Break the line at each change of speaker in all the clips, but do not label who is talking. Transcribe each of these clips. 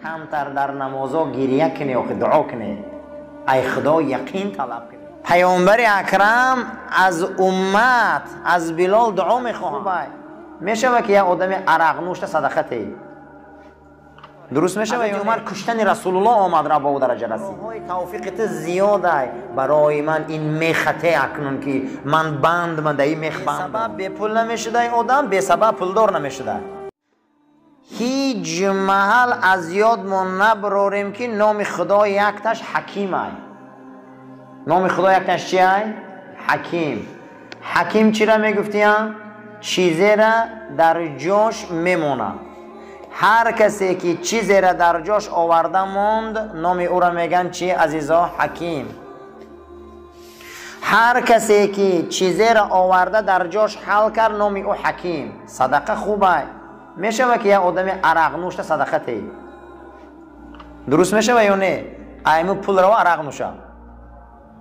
Камтар дар намозо гиря кунӣ, охи дуо кунӣ, ай Худо яқин талаб кунӣ. Паёмбари акрам аз уммат, аз Билол дуо мехоҳад. Мешавад ки як одами арақнӯшта садақа теӣ? Дуруст мешавад? Умар куштани Расулуллоҳ омад, ра ба ӯ дараҷа расид. Тавфиқи ту зиёдай барои ман, ин мехате акнун ки ман банд, ман дар ин мех банд. Бесабаб бепул намешудай одам, бесабаб пулдор намешудай. Ҳеҷ маҳал аз ёдмон набарорем, ки номи Худо якташ Ҳакимай. Номи Худо якташ чиай? Ҳаким. Ҳаким чира мегуфтиям? Чизера дар ҷош мемонад. Ҳар касе ки чизера дар ҷош оварда монд, номи ӯро мегӯянд чи, азизо? Ҳаким. Ҳар касе ки чизера оварда дар ҷош ҳал кард, номи ӯ Ҳаким. Садақа хубай. Мешавад ки як одами арақнӯшта садақа теӣ? Дуруст мешавад ё не? Айму пул рава арақ нӯша,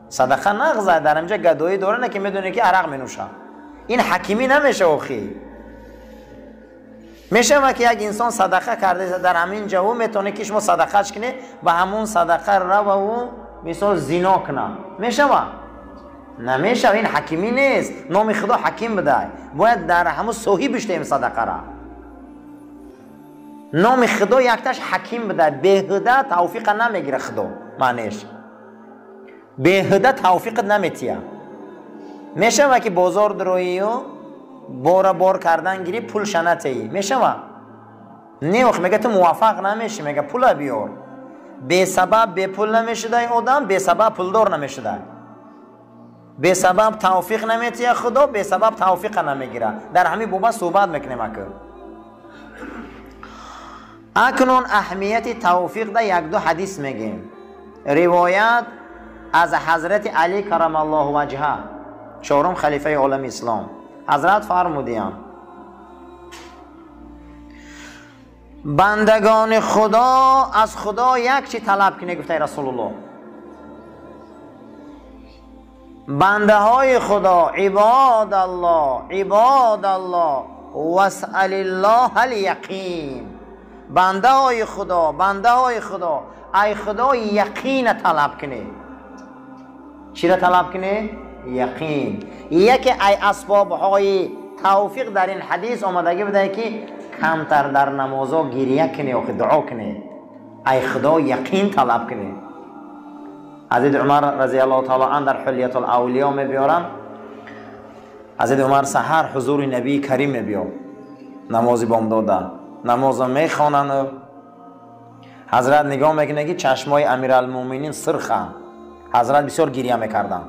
садақа нағза. Дар инҷа гадоӣ дора, на ки медоне ки арақ менӯша. Ин ҳакимӣ намеша. Охи мешавад ки як инсон садақа карда дар ҳамин ҷо, ӯ метавонад ки шумо садақаш кунед, ба ҳамун садақа рава ӯ мисол зино кунад. Мешавад? Намешавад. Ин ҳакимӣ нест. Номи Худо Ҳаким бидай, бояд дар ҳамун соҳибиш теем садақара. Номи Худо якташ Ҳаким бидай. Беҳуда тавфиқа намегира Худо, маънеш беҳуда тавфиқат наметия. Мешавад ки бозор дуроию бора бор кардан гирӣ, пулша натеӣ? Мешавад? Не, ох мега ту муваффақ намешӣ, мега пула биёр. Бесабаб бепул намешудай одам, бесабаб пулдор намешудай. Бесабаб тавфиқ наметия Худо, бесабаб тавфиқа намегира. Дар ҳамин боба суҳбат мекунем. Акнун аҳамияти тавфиқ да як-ду ҳадис мегем. Ривоят аз ҳазрати Али карамаллоҳу ваҷҳа, чорум халифаи олами ислом. Ҳазрат фармудиянд: бандагони Худо, аз Худо як чи талаб кунед, гуфтаи Расулуллоҳ. Бандаҳои Худо, ибодаллоҳ, ибодаллоҳ, васъалиллоҳ аlyақин. Бандаҳои Худо, бандаҳои Худо, ай Худо яқина талаб кунед. Чира талаб кунед? Яқин. Яке ай асбобҳои тавфиқ дар ин ҳадис омадагӣ будае, ки камтар дар намозо гиря кунӣ, охи дуо кунӣ, ай Худо яқин талаб кунӣ. Ҳазрати Умар разиаллоҳу таала ан дар Ҳулиятул авлиё мебиёранд. Ҳазрати Умар саҳар ҳузури Набии Карим мебиёд, намози бомдода намозо мехонанд. Ҳазрат нигоҳ мекунад, ки чашмои Амиралмӯминин сирханд. Ҳазрат бисёр гиря мекарданд.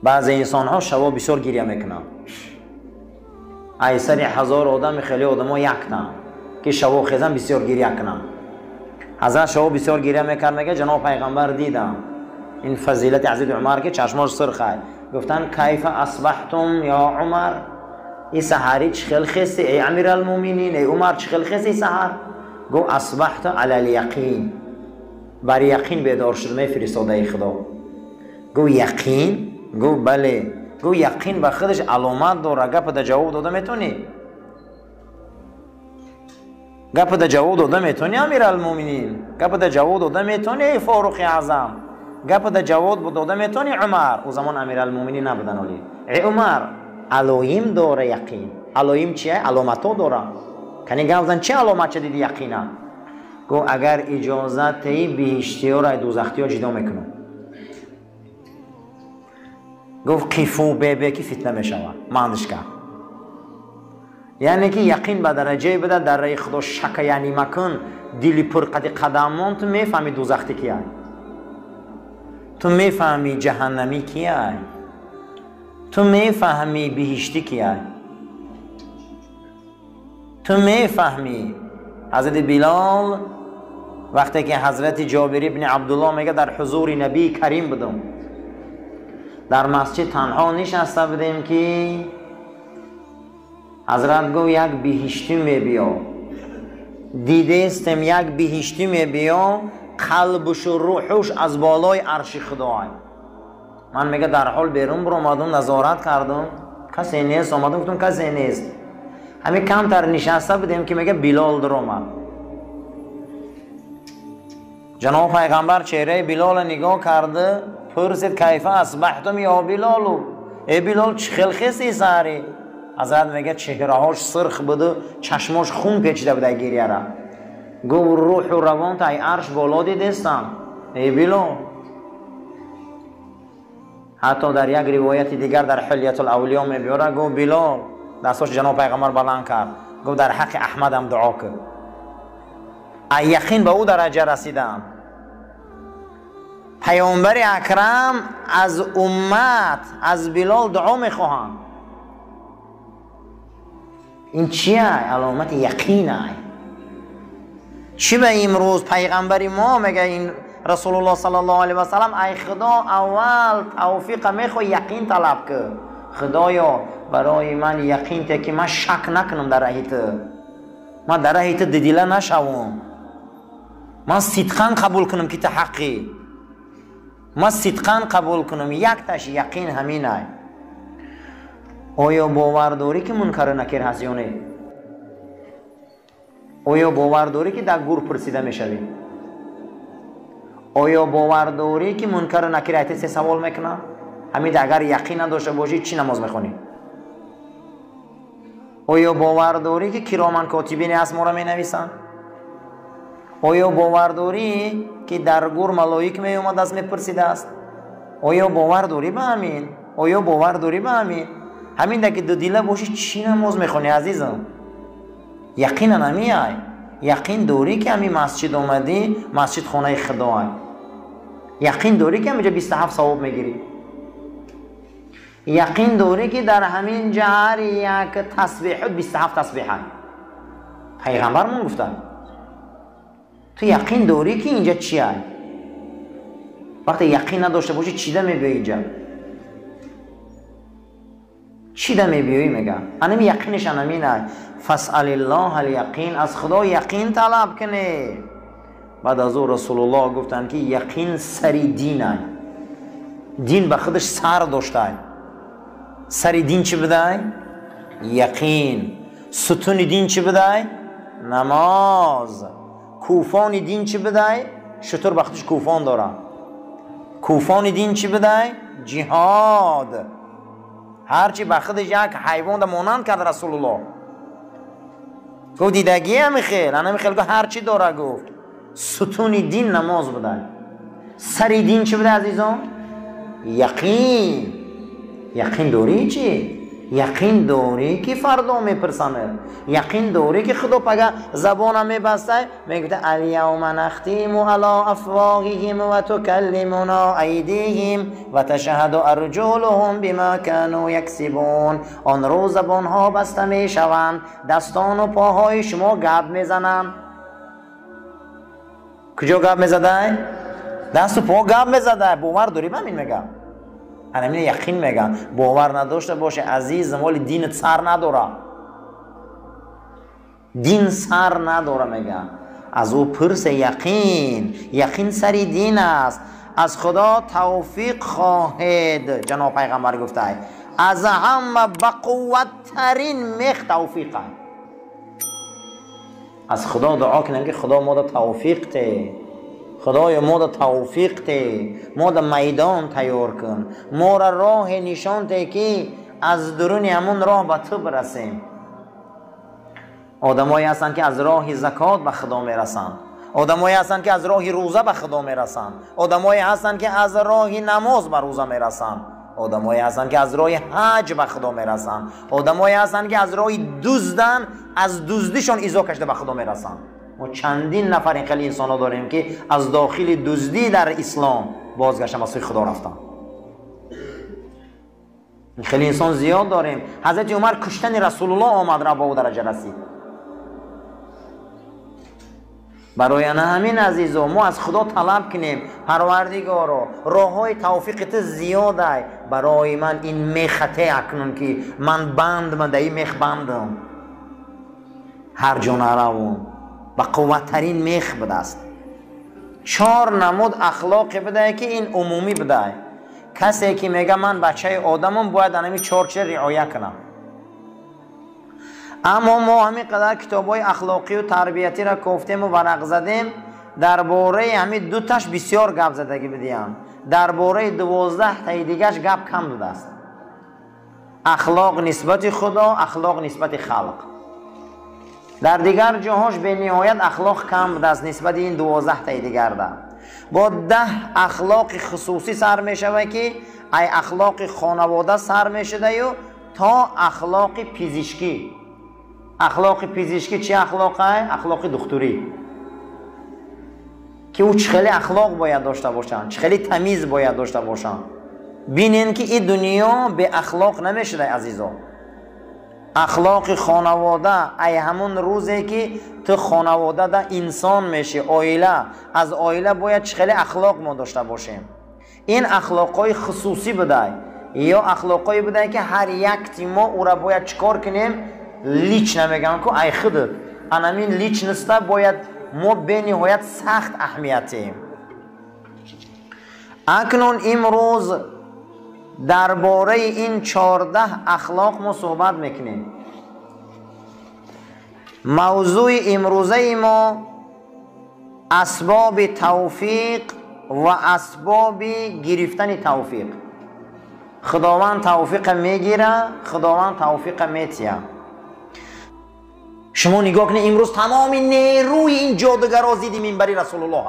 Баъзе инсонҳо шабо бисёр гиря мекунанд. Ай сари 1000 одами хеле одамо яктанд, ки шабо хезан бисёр гиря кунанд. Ҳазрат шабо бисёр гиря мекард. Мега ҷаноб пайғамбар дидам, ин фазилати ҳазрати Умар, ки чашмош сирхай. Гуфтанд: кайфа асбаҳтум ё Умар? И саҳари чӣ хел хести, эй Амиралмӯминин, эй Умар, чӣ хел хести саҳар? Гуфт: асбаҳту ала lyақин. Бар яқин бедор шудам, эй фиристодаи Худо. Гуфт: яқин? Гуфт: бале. Гуфт: яқин ба худаш аломат дора. Гапада ҷавоб дода метавонӣ? Гапада ҷавоб дода метавонӣ, Амиралмӯминин? Гапада ҷавоб дода метавонӣ, эй Форуқи Аъзам? Гапада ҷавоб дода метавонӣ, Умар? Ӯ замон Амиралмӯминин набудан оли. Эй Умар, алоим дора яқин. Алоим чия? Аломатҳо дора. Кани гап зан, чи аломат ча диди яқина? Гуфт: агар иҷозат теӣ, биҳиштиёро ай дӯзахтиё ҷудо мекунам. Гуфт: қифу бебе, ки фитна мешавад. Мандиш кард. Яъне ки яқин ба дараҷае буда, дар раи Худо шака яъни макун, дили пурқади қадамон, ту мефаҳми дӯзахтӣ кияй, ту мефаҳми ҷаҳаннамӣ кияй, ту мефаҳми биҳиштӣ кияй, ту мефаҳмӣ. Ҳазрати Билол вақте ки ҳазрати Ҷобир ибни Абдуллоҳ мега: дар ҳузури Набии Карим будам, дар масҷид танҳо нишаста будем, ки ҳазрат гуфт: як биҳиштӣ мебиё, дидестем, як биҳиштӣ мебиё, қалбушу рӯҳуш аз болои арши Худоай. Ман мега дар ҳол берун биромадум, назорат кардум, касе нест. Омадум, гуфтум: касе нест. Ҳамин камтар нишаста будем, ки мега Билол даромад. Ҷаноб пайғамбар чеҳраи Билолро нигоҳ карда пурсид: кайфа асбаҳтум ё Билолу, э Билол, чӣ хел хести саҳарӣ? Ҳазрат мегӯяд чеҳраҳош сирх буду чашмош хун печида буда гирьяра. Гуфт: рӯҳу равонта ай арш боло дидестам, эй Билол. Ҳатто дар як ривояти дигар дар Ҳилятул Авлиё мебиёрад, гуфт: Билол, дастош ҷаноб пайғамбар баланд кард, гуфт: дар ҳаққи Аҳмадам дуо кун. Ай яқин ба ӯ дараҷа расидам. Паёмбари акрам аз уммат, аз Билол дуо мехоҳанд. Ин чия? Аломати яқин ай. Чӣ ба имрӯз пайғамбари мо мега ин Расулуллоҳ саллаллоҳу алайҳи васаллам: ай Худо, аввал тавфиқа мехоҳ, яқин талаб кӣ. Худоё, барои ман яқин те, ки ман шак накунам дар раҳи ту, ман дар раҳи ту дудила нашавам, ман сидқан қабул кунам, ки ту ҳаққӣ, ман сидқан қабул кунам. Якташ яқин ҳамин ай. Оё бовар дорӣ, ки мункару накир ҳаст ё не? Оё бовар дорӣ, ки дар гур пурсида мешавӣ? Оё бовар дорӣ, ки мункару накир айта се савол мекунад? Ҳамин агар яқин надошта бошӣ, чӣ намоз мехонӣ? Оё бовар дорӣ, ки кироман котибине ҳаст, моро менависанд? Оё бовар дорӣ, ки дар гур малоик меомадааст, мепурсидааст? Оё бовар дорӣ ба ҳамин? Оё бовар дорӣ ба ҳамин? Ҳамин да ки дудила бошӣ, чӣ намоз мехонӣ, азизам? Яқинан ҳамиай. Яқин дорӣ, ки ҳамин масҷид омадӣ, масҷид хонаи Худоай? Яқин дорӣ, ки ҳаминҷа 27 савоб мегирӣ? Яқин дорӣ, ки дар ҳамин ҷа ҳар як тасбеҳу 27 тасбеҳай? Пайғамбармон гуфта. Ту яқин дорӣ, ки инҷа чиай? Вақте яқин надошта бошӣ, чида мебиёӣ инҷа? Чида мебиёӣ? Мега анами яқинаш анаминай. Фасалиллоҳ аlyақин, аз Худо яқин талаб кунед. Баъд аз ӯ Расулуллоҳ гуфтанд, ки яқин сари динай. Дин ба худаш сар доштай. Сари дин чӣ будай? Яқин. Сутуни дин чӣ будай? Намоз. Кӯфони дин чӣ будай? Шутур ба худаш кӯфон дорад. Кӯфони дин чӣ будай? Ҷиҳод. Ҳарчи ба худаш як ҳайвонда монанд кард Расулуллоҳ. Гуфт: дидагӣ ҳами хел, анами хел. Гуфт: ҳарчи дора. Гуфт: сутуни дин намоз будай. Сари дин чӣ будай, азизон? Яқин. Яқин дорӣ чӣ? Яқин дорӣ, ки фардо мепурсанад? Яқин дорӣ, ки Худо пага забона мебастай, мегуфта: аlyавма нахтиму ало афвоҳиҳим ва тукаллимуно айдиҳим ва ташҳаду арҷулуҳум бима кану яксибун. Он рӯз забонҳо баста мешаванд, дастону поҳои шумо гап мезананд. Куҷо гап мезадай? Дасту по гап мезадай. Бовар дорӣ ба ҳамин? Мегам, анамина яқин мегам. Бовар надошта боше, азизам, вале динат сар надора, дин сар надора. Мега, аз ӯ пурсе яқин. Яқин сари дин аст. Аз Худо тавфиқ хоҳед. Ҷаноб пайғамбар гуфтай: аз ҳама бақувваттарин мех тавфиқ. Аз Худо дуо кунем, ки Худо мода тавфиқ те. Худоё, мода тавфиқ те, мода майдон тайёр кун, мора роҳе нишон те, ки аз дуруни ҳамун роҳ ба ту бирасем. Одамое ҳастанд, ки аз роҳи закот ба Худо мерасанд, одамое ҳастанд, ки аз роҳи рӯза ба Худо мерасанд, одамое ҳастанд, ки аз роҳи намоз ба рӯза мерасанд, одамое ҳастанд, ки аз роҳи ҳаҷ ба Худо мерасанд, одамое ҳастанд, ки аз роҳи дуздан, аз дуздишон изо кашида ба Худо мерасанд. Мо чандин нафар ин хеле инсонҳо дорем, ки аз дохили дуздӣ дар ислом бозгаштан, ба сӯи Худо рафтан. Ин хеле инсон зиёд дорем. Ҳазрати Умар куштани Расулуллоҳ омад, ра ба ӯ дараҷа расид. Барои ана ҳамин, азизо, мо аз Худо талаб кунем: Парвардигоро, роҳҳои тавфиқи ту зиёдай, барои ман ин мехате акнун, ки ман банд, ман дар ин мех бандам, ҳар ҷо наравум, ба қувваттарин мех будааст. Чор намуд ахлоқе будае, ки ин умумӣ будае. Касе ки мега ман бачаи одамам, бояд анами чор чиз риоя кунам. Аммо мо ҳамин қадар китобҳои ахлоқию тарбиятиро кофтему варақ задем. Дар бораи ҳамин дуташ бисёр гап задагӣ бидиям, дар бораи 12 таи дигаш гап кам будааст. Ахлоқ нисбати Худо, ахлоқ нисбати халқ. Дар дигар ҷоҳош бениҳоят ахлоқ кам будааст нисбати ин 12 таи дигарда. Бо 10 ахлоқи хусусӣ сар мешавад, ки ай ахлоқи хонавода сар мешудаю то ахлоқи пизишкӣ. Ахлоқи пизишкӣ чи ахлоқай? Ахлоқи духтурӣ, ки ӯ чӣ хеле ахлоқ бояд дошта бошанд, чӣ хеле тамиз бояд дошта бошанд. Бинен, ки ин дунё беахлоқ намешудай, азизо. Ахлоқи хонавода ай ҳамун рӯзе, ки ту хонаводада инсон мешӣ, оила, аз оила бояд чӣ хеле ахлоқ мо дошта бошем. Ин ахлоқҳои хусусӣ будай ё ахлоқҳое будай, ки ҳар якти мо ӯра бояд чӣ кор кунем? Лично мегӯям ку, ай худат анамин личность а бояд мо бениҳоят сахт аҳамият диҳем. Акнун имрӯз дар бораи ин 14 ахлоқ мо суҳбат мекунем. Мавзӯи имрӯзаи мо асбоби тавфиқ ва асбоби гирифтани тавфиқ. Худованд тавфиқа мегира, Худованд тавфиқа метия. Шумо нигоҳ кунед, имрӯз тамоми нерӯи ин ҷодугаро зидди минбари Расулуллоҳ.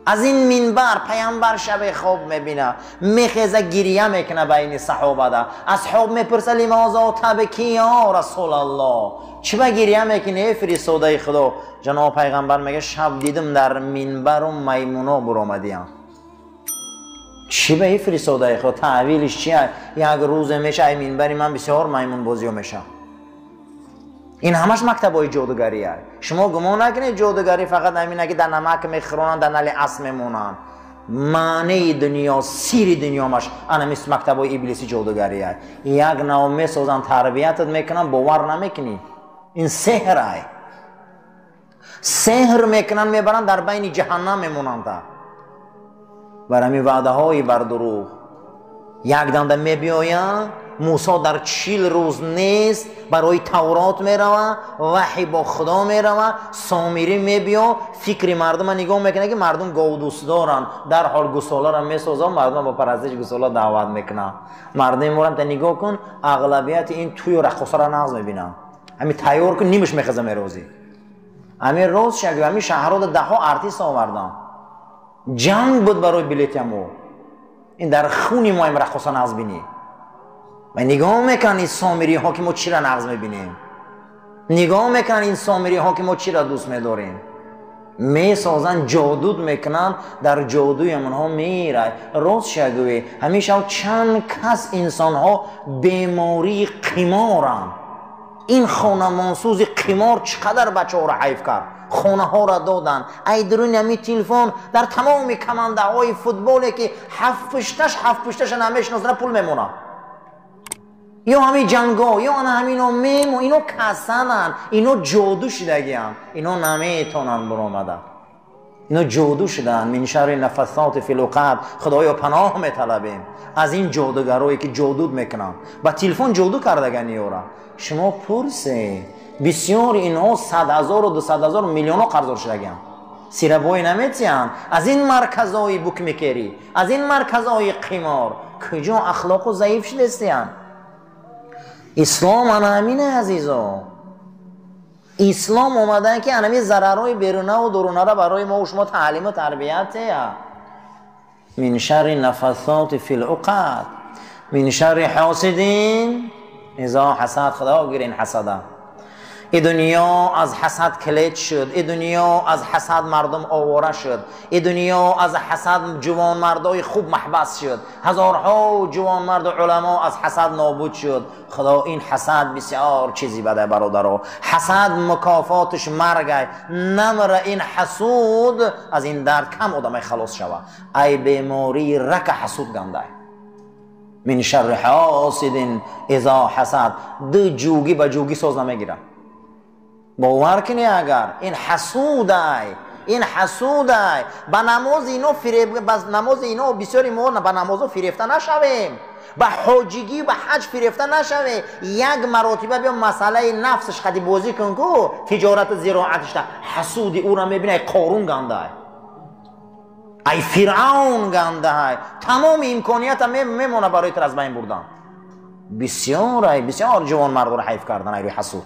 Аз ин минбар паямбар шабе хоб мебина, мехеза, гирия мекуна байни саҳобада. Асҳоб мепурса: «Лимозо табки, ё Расулаллоҳ? Чӣ ба гирия мекунӣ, эй фиристодаи Худо?» Ҷаноб пайғамбар мега: «Шаб дидим, дар минбару маймуно буромадиям». Чӣ ба, эй фиристодаи Худо, таъвилиш чия? Як рӯзе меша, ай минбари ман бисёр маймунбозиё меша. Ин ҳамаш мактабҳои ҷодугария. Шумо гумон накунед, ҷодугарӣ фақат ҳамина, ки дар намак мехӯронанд, дар нали асп мемонанд. Маънеи дунё, сири дунёмаш анамис мактабҳои иблиси ҷодугария. Як нав месозанд, тарбиятат мекунанд, бовар намекунӣ. Ин сеҳр ай. Сеҳр мекунанд, мебаранд, дар байни ҷаҳаннам мемонанда. Бар ҳамин ваъдаҳои бардурӯғ як дамда мебиёянд. Мусо дар 40 рӯз нест, барои Таврот мерава, ваҳй бо Худо мерава. Сомирӣ мебиё, фикри мардума нигоҳ мекунад, ки мардум говдӯст доранд. Дарҳол гусоларо месозад, мардума ба парастиши гусола даъват мекунад. Мардуми морам та нигоҳ кун, ағлабияти ин тӯю раққосаро нағз мебинанд. Ҳами тайёр кун, нимаш мехеза, мерозӣ. Ҳамин роз шаги, ҳамин шаҳрода даҳҳо артист оварданд, ҷанг буд барои билетиамо. Ин дар хуни мо им раққоса нағз бинӣ. Ва нигоҳ мекунанд ин сомириҳо, ки мо чиро нағз мебинем. Нигоҳ мекунанд ин сомириҳо, ки мо чиро дӯст медорем. Месозанд, ҷодуд мекунанд, дар ҷодуи онҳо мерай. Рост шагӯе, ҳамеша чанд кас инсонҳо бемории қиморанд. Ин хонамонсӯзи қимор чӣ қадар бачаҳоро ҳайф кард, хонаҳоро доданд. Ай дуруни ҳамин телефон дар тамоми командаҳои футболе, ки ҳафтпушташ ҳафтпушташа намешиносанд, пул мемонад. Ё ҳамин ҷанго, ё ана ҳамино мемо. Ино касананд, ино ҷоду шудагианд, ино наметонанд буромада, ино ҷоду шудаанд. Мин шарри нафасоти фил уқад. Худоё, паноҳ металабем аз ин ҷодугарое, ки ҷодуд мекунанд, ба телефон ҷоду кардагани ёра. Шумо пурсе, бисёр инҳо 100 000-у 200 000, миллионҳо қарздор шудагианд, сирабоӣ наметиҳанд аз ин марказҳои букмекерӣ, аз ин марказҳои қимор. Куҷо ахлоқу заиф шудастиянд? Ислом ана ҳамина, азизо. Ислом омадан, ки анами зарарҳои берунаву дурунара барои мо шумо таълиму тарбият тея. Мин шарри нафасоти фил уқад, мин шарри ҳосидин изо ҳасад. Худо гирин ҳасада. И дунё аз ҳасад калид шуд, и дунё аз ҳасад мардум овора шуд, и дунё аз ҳасад ҷувонмардои хуб маҳбас шуд, ҳазорҳо ҷувонмарду уламо аз ҳасад нобуд шуд. Худо, ин ҳасад бисёр чизи бада, бародаро. Ҳасад мукофотиш маргай. Намра ин ҳасуд, аз ин дард кам одамай халос шава. Ай бемории рака ҳасуд гандай. Мин шарри ҳосидин изо ҳасад. Ду ҷугӣ ба ҷугӣ соз намегирад, бовар кунӣ. Агар ин ҳасудай, ин ҳасудай. Ба намози ино фиреб, ба намози ино бисёри мо ба намозо фирефта нашавем, ба ҳоҷигӣ, ба ҳаҷ фирефта нашавем. Як маротиба биё, масъалаи нафсаш қади бозӣ кун ку, тиҷорату зироатишта Ҳасуди ӯра мебини, ай Қорун гандай, ай Фиръавн гандаҳай. Тамоми имконията мемона барои тир аз байн бурдан. Бисёр ай, бисёр ҷавонмардоро ҳайф кардан ай рӯи ҳасуд.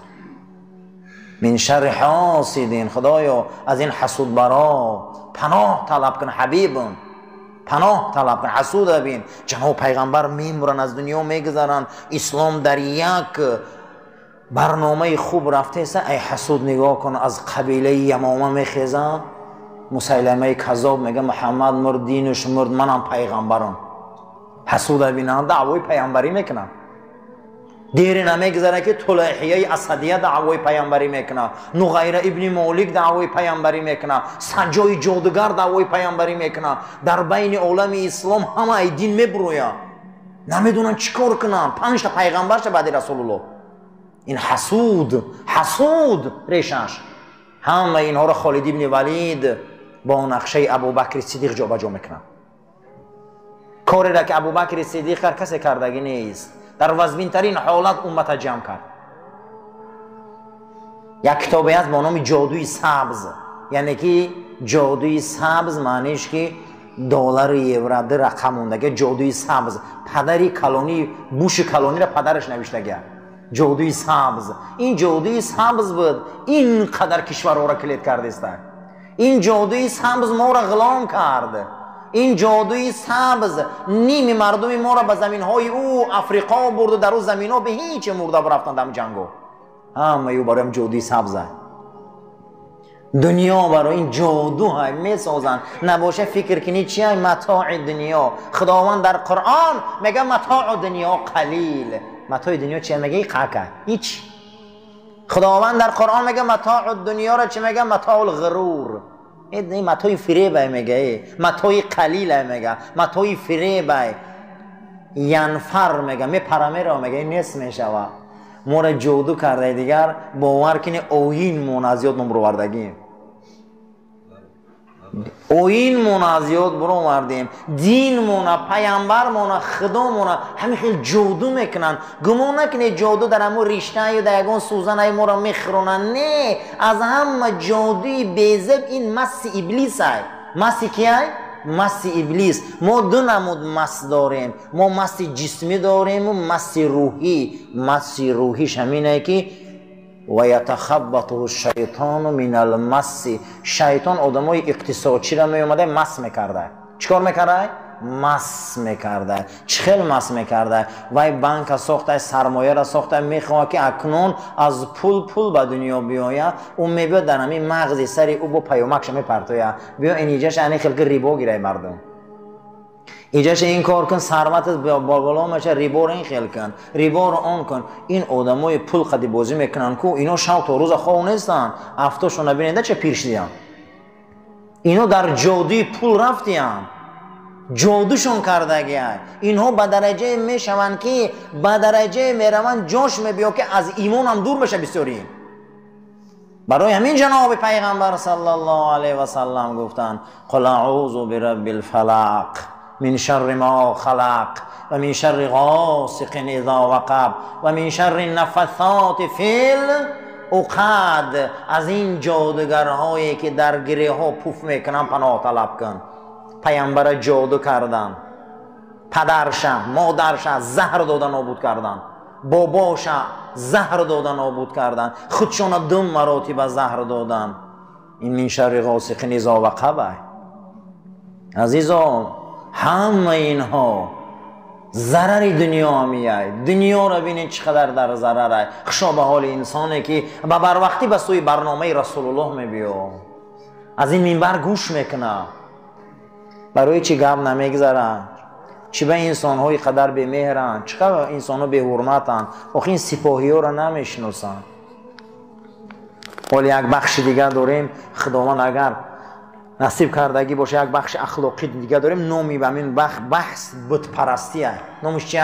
Мин шарри ҳосидин, Худоё, аз ин ҳасудбаро паноҳ талаб кун. Ҳабибам, паноҳ талаб кун, ҳасуда бин. Ҷаноб пайғамбар мемуранд, аз дунё мегузаранд, ислом дар як барномаи хуб рафтеса, ай ҳасуд нигоҳ кун, аз қабилаи Ямома мехезанд. Мусайламаи каззоб мега: Муҳаммад мурд, динуш мурд, манам пайғамбарам. Ҳасуда бинанд, даъвои пайғамбарӣ мекунанд. Дере намегузарад, ки Тулайҳияи Асадия даъвои пайғамбарӣ мекунад, Нуғайра ибни Молик даъвои пайғамбарӣ мекунад, Саҷҷои ҷодугар даъвои пайғамбарӣ мекунад. Дар байни олами ислом ҳама ай дин мебурояд, намедонанд чӣ кор кунанд. Панҷта пайғамбарша баъди Расулуллоҳ. Ин ҳасуд, ҳасуд решаш. Ҳама инҳоро Холид ибни Валид бо нақшаи Абубакри Сидиқ ҷобаҷо мекунад. Кореро ки Абубакри Сидиқ кард, касе кардагӣ нест. Дар вазминтарин ҳолат уммата ҷамъ кард. Як китобе ҳаст бо номи «Ҷодуи сабз», яъне ки ҷодуи сабз маъниш ки доллару евро ду рақам мондага. «Ҷодуи сабз», падари калони Буши калониро падараш навиштага. «Ҷодуи сабз», ин ҷодуи сабз буд, ин қадар кишварҳоро килет кардеста. Ин ҷодуи сабз моро ғулом кард. Ин ҷодуи сабз ними мардуми моро ба заминҳои ӯ Африқо бурду дар ӯ заминҳо бе ҳече мурда рафтанд дар ҷанго. Ҳамаи ӯ бароям ҷодуи сабза. Дунё барои ин ҷоду ҳай месозанд. Набоша, фикр кунӣ, чи ай матои дунё? Худованд дар Қуръон мега: «Матоу дунё қалил». Матои дунё чи мега? Қака ҳеч. Худованд дар Қуръон мега, матоу дунёро чи мега? Матоул ғурур, матои фиребай мега, матои қалилай мега, матои фиребай. Янфар мега, мепара, мерава, мега, нест мешава. Моро ҷоду кардай. Дигар бовар кини, оинмон аз ёд мо буровардагим, оинмон аз ёд буровардем, динмона, пайғамбармона, худомона ҳамин хел ҷоду мекунанд. Гумон накунед, ҷоду дар ҳамун риштаю дар ягон сӯзанай моро мехӯронанд. Не, аз ҳама ҷодуи безеб ин масси иблисай. Масси кияй? Масси иблис. Мо ду намуд мас дорем: мо масси ҷисмӣ дорему масси рӯҳӣ. Масси рӯҳиш ҳамине, ки ва ятахаббатуҳу шайтону минал масси. Шайтон одамои иқтисодчиро меомада, мас мекарда. Чӣ кор мекарда? Мас мекарда. Чӣ хел мас мекарда? Вай банка сохта, сармояро сохта, мехоҳад, ки акнун аз пул пул ба дунё биёяд. Ӯ мебиёд, дар ҳамин мағзи сари ӯ бо паёмакша мепартояд: биё, иниҷаша ани хел ки рибо гирай, мардум, иҷаша ин кор кун, сарватат боло меша, риборо ин хел кун, риборо он кун. Ин одамои пул қади бозӣ мекунанд ку, ино шав то рӯза хов нестанд. Афтошона бинеда, ча пир шидиям. Ино дар ҷодуи пул рафтиянд, ҷодушон кардагиай. Инҳо ба дараҷае мешаванд, ки ба дараҷае мераванд, ҷош мебиё, ки аз имонам дур меша бисёри. Барои ҳамин ҷаноби пайғамбар саллаллоҳу алайҳи васаллам гуфтанд: «Қул аъузу бираббил фалақ, мин шарри ма халақ, ва мин шарри ғосиқин изо вақаб, ва мин шарри нафасоти фил уқад». Аз ин ҷодугарҳое, ки дар гиреҳҳо пуф мекунанд, паноҳ талаб кун. Пайғамбара ҷоду кардан, падарша, модарша заҳр дода нобуд кардан, бобоша заҳр дода нобуд кардан, худшона ду маротиба заҳр додан. Ин мин шарри ғосиқин изо вақаба. Азизон, ҳама инҳо зарари дунё меяй. Дунёро бинед, чӣ қадар дар зарарай. Хушо ба ҳоли инсоне, ки ба барвақтӣ ба сӯи барномаи Расулуллоҳ мебиё, аз ин минбар гӯш мекунад. Барои чӣ гап намегзаранд? Чӣ ба инсонҳои қадар бемеҳранд? Чӣ қадар инсонҳо беҳурматанд? Охи ин сипоҳиёро намешиносанд. Ҳоле як бахши дигар дорем, Худованд агар насиб кардагӣ боша, як бахши ахлоқӣ дигар дорем. Номи ба ҳамин баҳс бутпарастия. Номиш чи?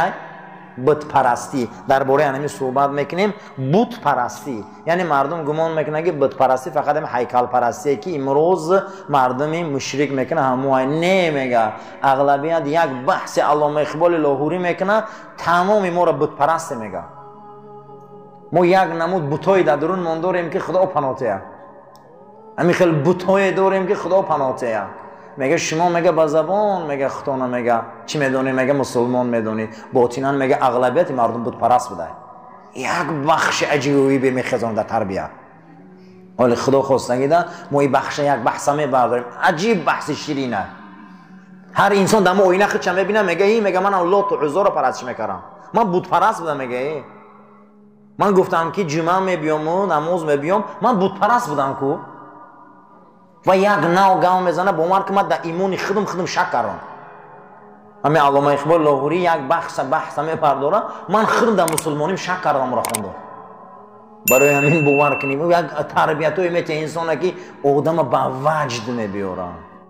Бутпарастӣ. Дар бораи ҳамин суҳбат мекунем. Бутпарастӣ, яъне мардум гумон мекунанд, ки бутпарастӣ фақат ҳами ҳайкалпарастие, ки имрӯз мардуми мушрик мекунад, ҳамоай. Не, мега ағлабият. Як баҳси Аллома Иқболи Лоҳурӣ мекунад, тамоми моро бутпарасте мега. Мо як намуд бутҳои дар дурунмон дорем, ки Худо панотия. Ҳамин хел бутҳое дорем, ки Худо паноҳ тея. Мега, шумо, мега, ба забон, мега, худтона, мега, чӣ медонӣ, мега, мусулмон медонӣ, ботинан, мега, ағлабияти мардум бутпараст буда. Як бахши аҷибе мехезон дар тарбия. Ҳоли Худо хостагида мо ин бахша як баҳса мебардорем. Аҷиб баҳси ширина. Ҳар инсон дар мо оина худша мебина, мега, и, мега, манам Лоту Уззоро парастиш мекардам, ман бутпараст будам. Мега, э, ман гуфтам, ки ҷумъа мебиёму намоз мебиём, ман бутпараст будам ку. Ва як нав гав мезана, бовар ки ман дар имони худам шак кардам. Ҳамин Аллома Иқбол Лоҳурӣ як баҳса мепардора. Ман худам дар мусулмоним шак кардам, ро хондо. Барои ҳамин бовар кунем, як тарбиятое метиҳа инсона, ки одама ба ваҷд мебиёра.